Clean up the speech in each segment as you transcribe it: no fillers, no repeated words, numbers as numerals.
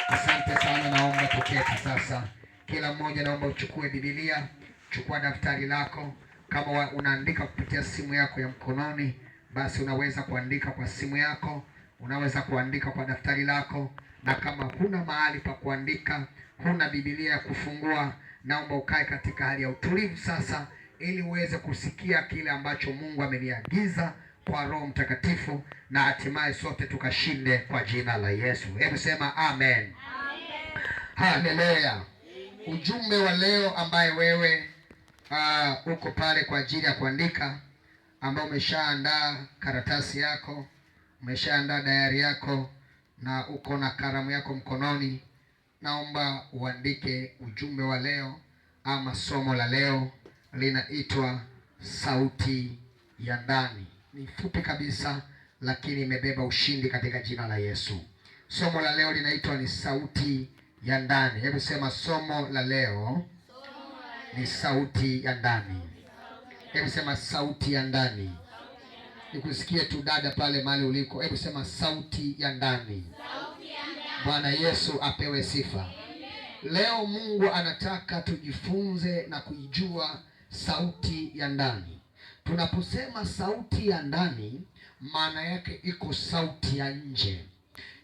Asante sana, naomba tuketi sasa. Kila mmoja naomba uchukue Biblia, chukua daftari lako. Kama unaandika kupitia simu yako ya mkononi, basi unaweza kuandika kwa simu yako, unaweza kuandika kwa daftari lako, na kama huna mahali pa kuandika, huna Biblia ya kufungua, naomba ukae katika hali ya utulivu sasa, ili uweze kusikia kile ambacho Mungu ameniagiza kwa Roho Mtakatifu na hatimaye sote tukashinde kwa jina la Yesu. Hebu sema amen, amen. Haleluya. Ujumbe wa leo ambaye wewe uko pale kwa ajili ya kuandika, ambao umeshaandaa karatasi yako, umeshaandaa dayari yako na uko na kalamu yako mkononi, naomba uandike ujumbe wa leo ama somo la leo linaitwa sauti ya ndani. Ni fupi kabisa, lakini imebeba ushindi katika jina la Yesu. Somo la leo linaitwa ni sauti ya ndani. Hebu sema somo la leo ni sauti ya ndani. Hebu sema sauti ya ndani. Nikusikie tu dada pale mahali uliko. Hebu sema sauti ya ndani. Bwana Yesu apewe sifa. Leo Mungu anataka tujifunze na kuijua sauti ya ndani. Tunaposema sauti ya ndani, maana yake iko sauti ya nje,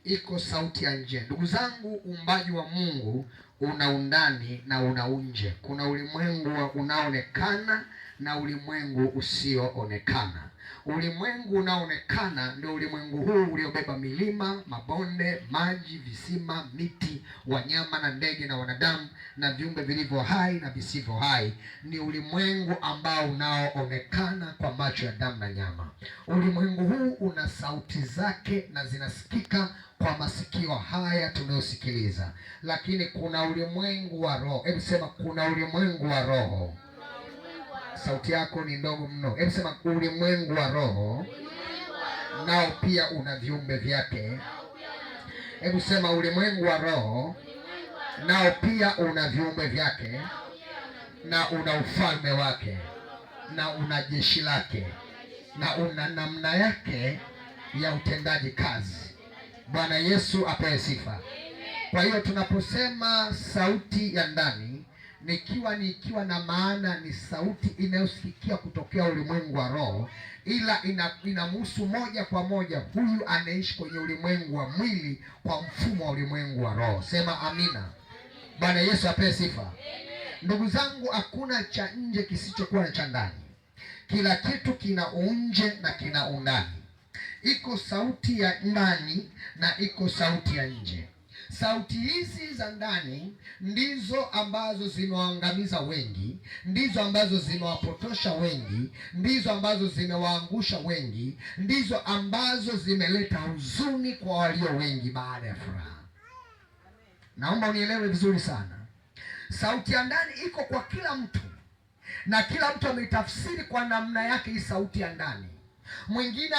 iko sauti ya nje. Ndugu zangu, uumbaji wa Mungu una undani na una unje. Kuna ulimwengu unaoonekana na ulimwengu usioonekana. Ulimwengu unaoonekana ndio ulimwengu huu uliobeba milima, mabonde, maji, visima, miti, wanyama na ndege na wanadamu na viumbe vilivyo hai na visivyo hai. Ni ulimwengu ambao unaoonekana kwa macho ya damu na nyama. Ulimwengu huu una sauti zake na zinasikika kwa masikio haya tunayosikiliza, lakini kuna ulimwengu wa roho. Hebu sema kuna ulimwengu wa roho. Sauti yako ni ndogo mno. Hebu sema ulimwengu wa roho nao pia una viumbe vyake. Hebu sema ulimwengu wa roho nao pia una viumbe vyake na una ufalme wake na una jeshi lake na una namna yake ya utendaji kazi. Bwana Yesu apewe sifa. Kwa hiyo tunaposema sauti ya ndani nikiwa na maana ni sauti inayosikia kutokea ulimwengu wa roho, ila inamhusu moja kwa moja huyu anaishi kwenye ulimwengu wa mwili kwa mfumo wa ulimwengu wa roho. Sema amina. Bwana Yesu apewe sifa. Ndugu zangu, hakuna cha nje kisichokuwa na cha ndani. Kila kitu kina unje na kina undani. Iko sauti ya ndani na iko sauti ya nje. Sauti hizi za ndani ndizo ambazo zimewaangamiza wengi, ndizo ambazo zimewapotosha wengi, ndizo ambazo zimewaangusha wengi, ndizo ambazo zimeleta huzuni kwa walio wengi baada ya furaha. Naomba unielewe vizuri sana. Sauti ya ndani iko kwa kila mtu na kila mtu ameitafsiri kwa namna yake hii sauti ya ndani. Mwingine